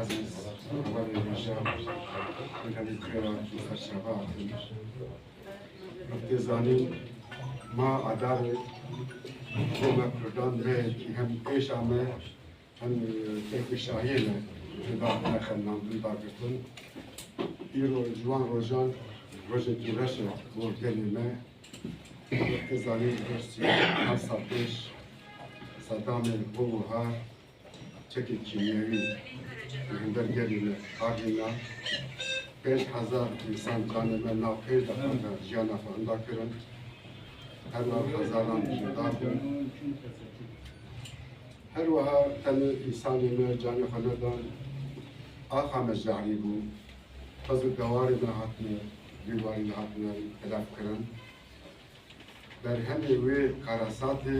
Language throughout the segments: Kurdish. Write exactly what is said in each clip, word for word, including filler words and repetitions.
Ezîz hevalê hêja, gelî xêra ser çava hatin. Wek tê zanîn, ma Adarê bo me Kurdan mehekî hem êşa me, hem, e, keyfê şahiyê me, tê da me xemlandin, dagirtin. Îro ji wan rojan, rojekî reş e bo gelê me. Wek tê zanîn, roj sî heft sal pêş Sedamê bo wiha çekê kîmyewî li hember gelê me arîna. Pênc hezar însan canê me nav pênc deqan de jiyana xwe hinda kirin. Her wiha hezaran jindar bûn. Her wiha tenê însanê me canê xwe nedan. Axa me jehrî bû. Xwezû dewarê me hatine, vî warî de hatine telef kirin. Berhemê wê karasatê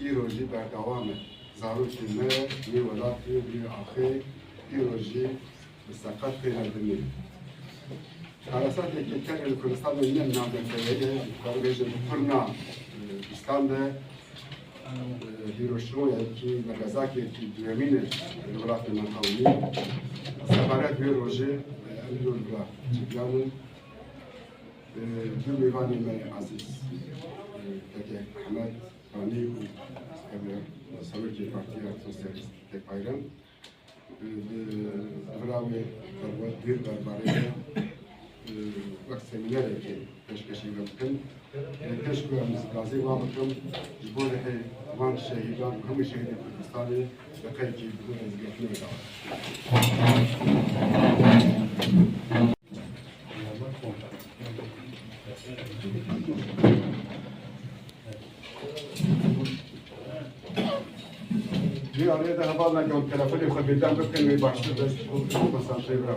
îro jî berdewam e. Zarokê me, wê welatê, wê axê îro jî bi seqet têne binê. Karasatekî tenê li Kurdistanê ne navbendeyê ye, dikarin bêjin li qurna, e, Kurdistan de, e, hîroşînoyekî, nebezakekî duyemîn e li welatê me qewimî. Sebaret wê rojê, e, em îro li vira çikiyan in. Bi mêvanê me ezîz, e, Keke Ehmed Kanî û, e, serokê Partiya Sosyalîst Tek Bayram, e, bi, bi vira wê derwe-, dûr derbarê de, e, wek semînerekê pêşkêşî we bikin. E, pêş ku em gazê wan bikin, ji bo rihê wan şehîdan û hemû şehîdên Kurdistanê deqeyekî bi rêzgirtinê da. Vî aliyê de hevalna ku telefonê xwe bêdeng bikin, wê baştir be, konsantre bira.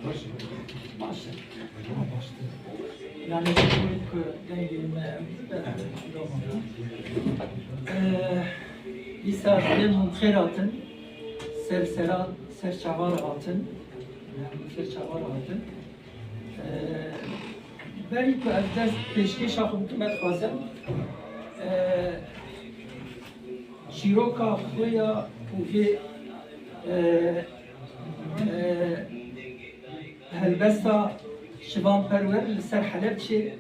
Baş e. Baş e. Yani, ku dengê me, e, dîsa dê hûn xêr hatin, ser sera, ser çava re hatin, ser çava re hatin. E, berî ku ez dest pêşkêşa xwe bikim, ez dixwazim, e, çîroka xwe ya û vê, e, e, helbesta Şivan Perwer li ser Helebçê,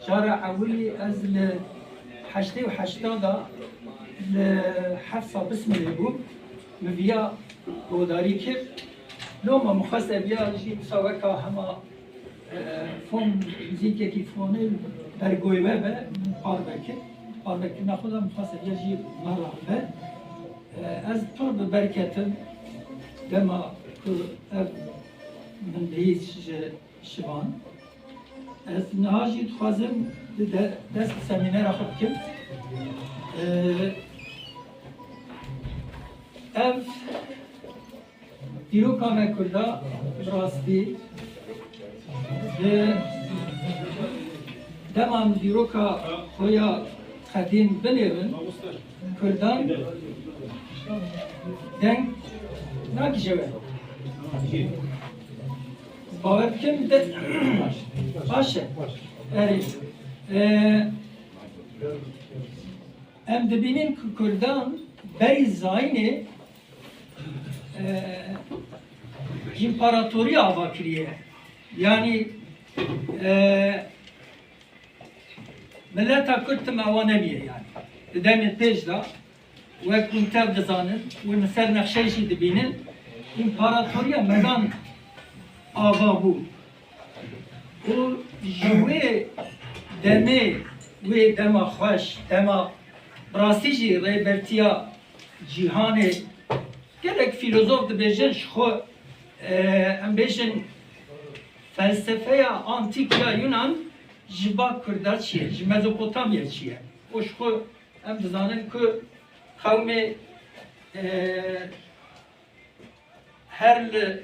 cara ewilî ez li heştê û heşta da li heft sal Bismilê bûm, min viya godarî kir. Loma min xwest ev ya jî wisa weka hema, e, fon, muzîkekî fonê bergoyê we be, min parve kir. Parvekirina xwe de min xwest ev ya jî me re be. E, ez pir bi ber ketim dema ku ev min bihîst ji Şivan. Ez niha jî dixwazim di de-, dest bi semînera xwe bikim. Ee, ev dîroka me Kurda bi rastî di dema em dîroka xwe ya qedîm binêrin, Kurdan deng nagije we. Bawer dikim de baş e. Erê. Ee, em dibînin ku Kurdan berî zayînê, ee, împaratorî ava kiriye. Yanî E, Mileta Kurd tim awa nebûye yani. Di demê pêş de, wek hûn tev dizanin, hûn li ser nexşeyê jî dibînin, împaratoriya medan ava bû. Û ji wê demê, wê dema xweş, dema bi rastî jî rêbertiya cîhanê, gelek fîlozof dibêjin ji xwe, e, em bêjin felsefeya antîk ya Yunan ji ba Kurda çi ye, ji Mezopotamya çi ye? Û ji xwe em dizanin ku qewmê, e, her li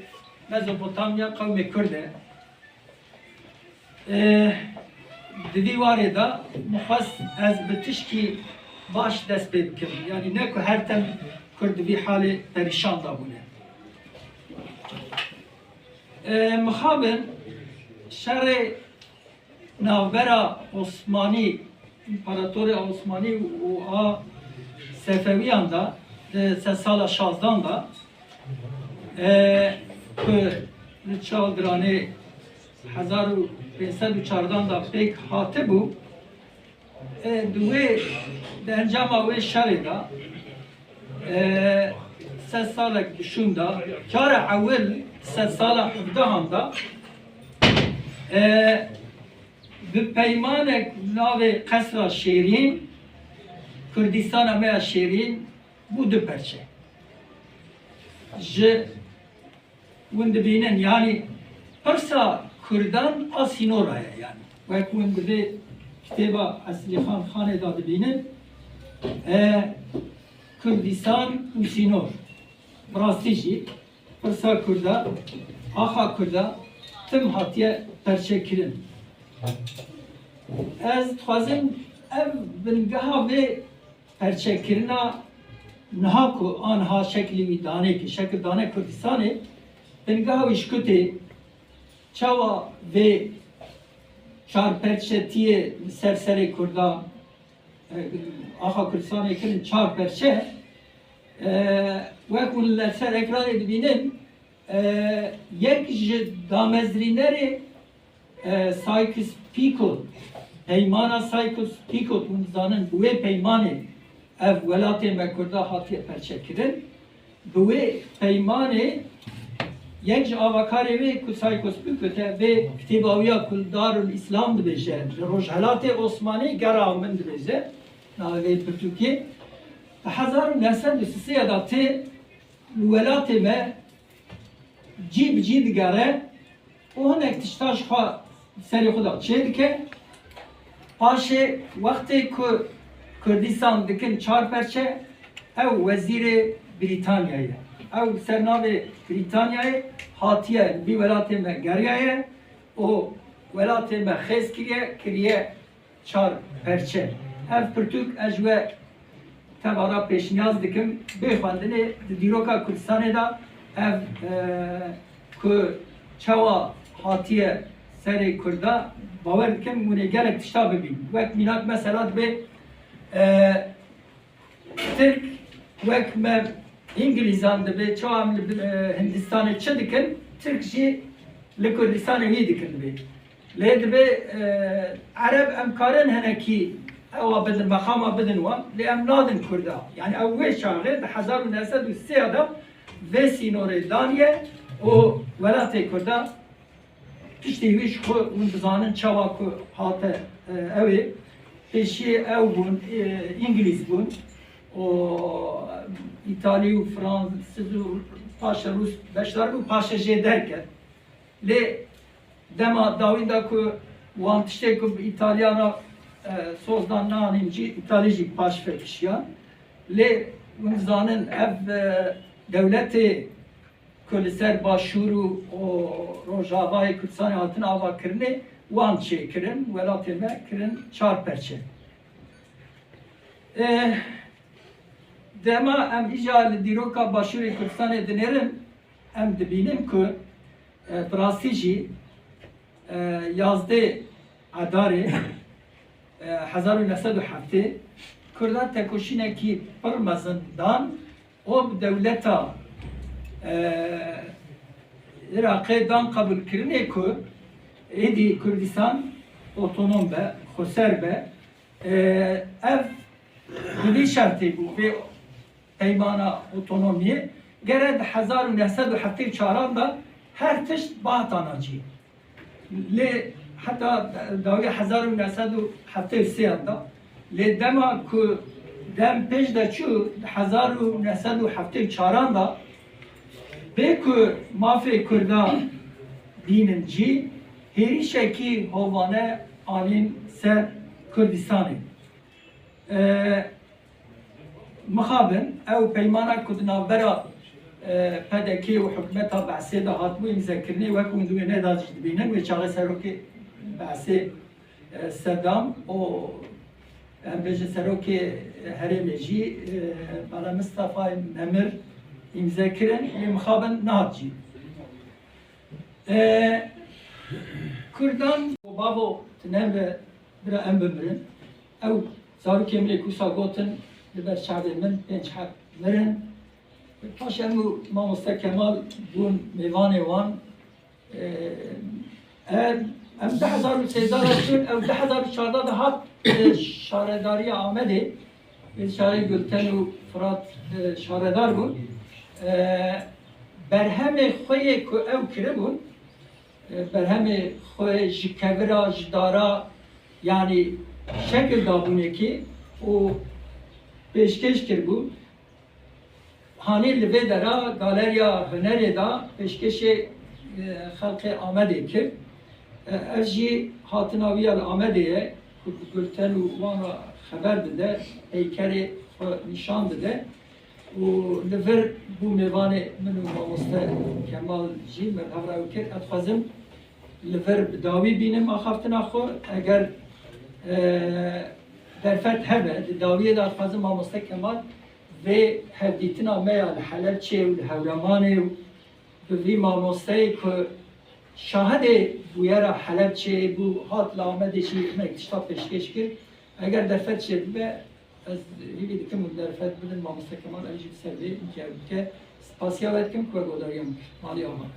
Mezopotamya qewmê Kurd e. E, di vî warê de min xwest ez bi tişkî baş dest pê bikim. Yanî ne ku her tim Kurd di vî halê perîşan de bûne. E, mixabin şerê navbera Osmanî, împaratorê Osmanî û a Sefewiyan de, di sedsala şazdan de, e, ku li Çaldiranê hezar û pênc sed û çardan de pêk hatibû, e, di wê, di encama wê şerê de, e, sed salek bi şûn de, cara ewil sed sala hevdehan de, e, bi peymanek navê Qesra Şêrîn, Kurdistana me ya Şêrîn, bû du perçe. Ji hûn dibînin, yanî pirsa Kurdan a sînora ye, yanî wek hûn di vê kitêba Eslîxan Xanê de dibînin, e, Kurdistan û sînor. Bi rastî jî pirsa Kurda, axa Kurda tim hatiye perçekirin. Ez dixwazim ev bingeha vê perçekirina niha ku aniha şekilî wî danê ki şekil dane Kurdistanê, bingeha wî ji ku tê, çawa vê çarperçetiyê li ser serê Kurda, e, axa Kurdistanê kirin çar perçe, e, wek hûn li ser ekranê dibînin, e, yek ji damezrînerê e, Sykes-Picot, peymana Sykes-Picot, hûn dizanin, bi wê peymanê ev welatê me Kurda hatiye perçekirin. Bi wê peymanê yek ji avakarê wê ku Sykes-Picot e, vê kitêba wî ya ku li Darul Îslam dibêje, li Rojhelatê Osmanî gera min dibêje, navê vê pirtûkê, di hezar û neh sed û sisê de tê li welatê me cî bi cî digere û hinek tişta ji xwe serê xwe de çêdike. Paşê wextê ku Kurdistan dikin çar perçe, ew wezîrê Brîtanyayê ye. Ew ser navê Brîtanyayê hatiye li vî welatê me geriyaye û welatê me xêz kiriye, kiriye çar perçe. Ev pirtûk ez ji we tevara pêşniyaz dikim, bê xwendinê di dîroka Kurdistanê de ev, e, ku çawa hatiye serê Kurda, bawer dikim hûn ê gelek tişta bibînin. Wek mînak mesela dibê, e, Tirk wek me Îngilîzan dibê, çawa em li, e, Hindistanê çi dikin, Tirk jî li Kurdistanê wî dikin dibê. Lê dibê, e, Ereb em karin hinekî ewa bidin, meqama bidin wan, lê em nadin Kurda. Yani ew wê çaxê di hezar û neh sed û sê de vê sînorê daniye û welatê Kurda Piştî wî ji xwe hûn dizanin çawa ku hate, e, ew ê. Pêşiyê ew bûn, e, Îngilîz bûn û Îtalî û Fransîz û paşe Rûs beşdar bûn, paşe jê derket. Lê dema dawîn da ku wan tiştê ku bi Îtalyan re, e, soz dan neanîn jî, Îtalî jî paş vekişiyan. Lê hûn dizanin ev, e, dewletê ku li ser Başûr û, û Rojavayê Kurdistanê hatin avakirinê, wan çêkirin, welatê me kirin çar perçe. E, dema em îja li dîroka Başûrê Kurdistanê dinêrin, em dibînin ku, e, bi rastî jî, e, yazdê Edarê, e, hezar û neh sed û heftê, Kurda tekoşînekî pir mezin dan û bi dewleta, e, Iraqê dan qebûlkirinê ku Êdî Kurdistan otonom be, xweser be. Ev bi vî şertê bû, vê peymana otonomiyê gere di hezar û neh sed û heftê û çaran de her tişt bihatana cî. Lê heta dawiya hezar û neh sed û heftê û sê de, lê dema ku dem pêş de çû, di hezar û neh sed û heftê û çaran de, bê ku mafê Kurda bînin cî, hêrîşekî hovane anîn ser Kurdistanê. E, Mixabin, ew peymana ku di navbera, e, P D K û hikûmeta Be'sê de hatibû îmzekirinê, wek hûn di wêneyê de jî dibînin, wê çaxê serokê Be'sê, e, Sedam û, em bêjin, serokê herêmê jî, e, Mela Mistefa Nemir îmze kirin, lê mixabin nehat cî. E, Kurdan, bavo, tine ve bira em bimirin. Ew zarokê min ê ku wisa gotin, li ber çavê min pênc heb mirin. Paş em û mamoste Kemal bûn mêvanê wan. E, em, em du hezar û sêzdeh de çûn, ew du hezar û çardeh de hat, e, şaredariya Amedê. Ê şarê Gulten û Firat, e, şaredar bûn. E, berhemê xwe yê ku ew kiribûn, e, berhemê xwe ji kevira, ji dara, yanî şekil dabûnekê û pêşkêş kiribû. Hanî li vê dera Galeriya Hunerê de pêşkêşê, e, xelkê Amedê kir. E, ev jî hatina wî ya li Amedê ye, ku bi Gulten û wan re xeber dide, peykerê xwe nîşan dide. Û li vir bû mêvanê min û mamoste Kemal jî me bi hev re ew kir. Ez dixwazim li vir bi dawî bînim axaftina xwe. Eger, e, derfet hebe, di dawiyê de dixwazim mamoste Kemal vê hevdîtina me ya li Helebçê û li Hewramanê û bi vî mamosteyê ku şahidê bûyera Helebçeyê bû, hat li Amedê jî hinek tişta pêşkêş kir. Eger derfet çêdibe, ez hîvî dikim hûn derfet bidin, mamoste Kemal ev jî bi ser vê bike. Spasiya we dikim ku we godariya min kir. Malî ava.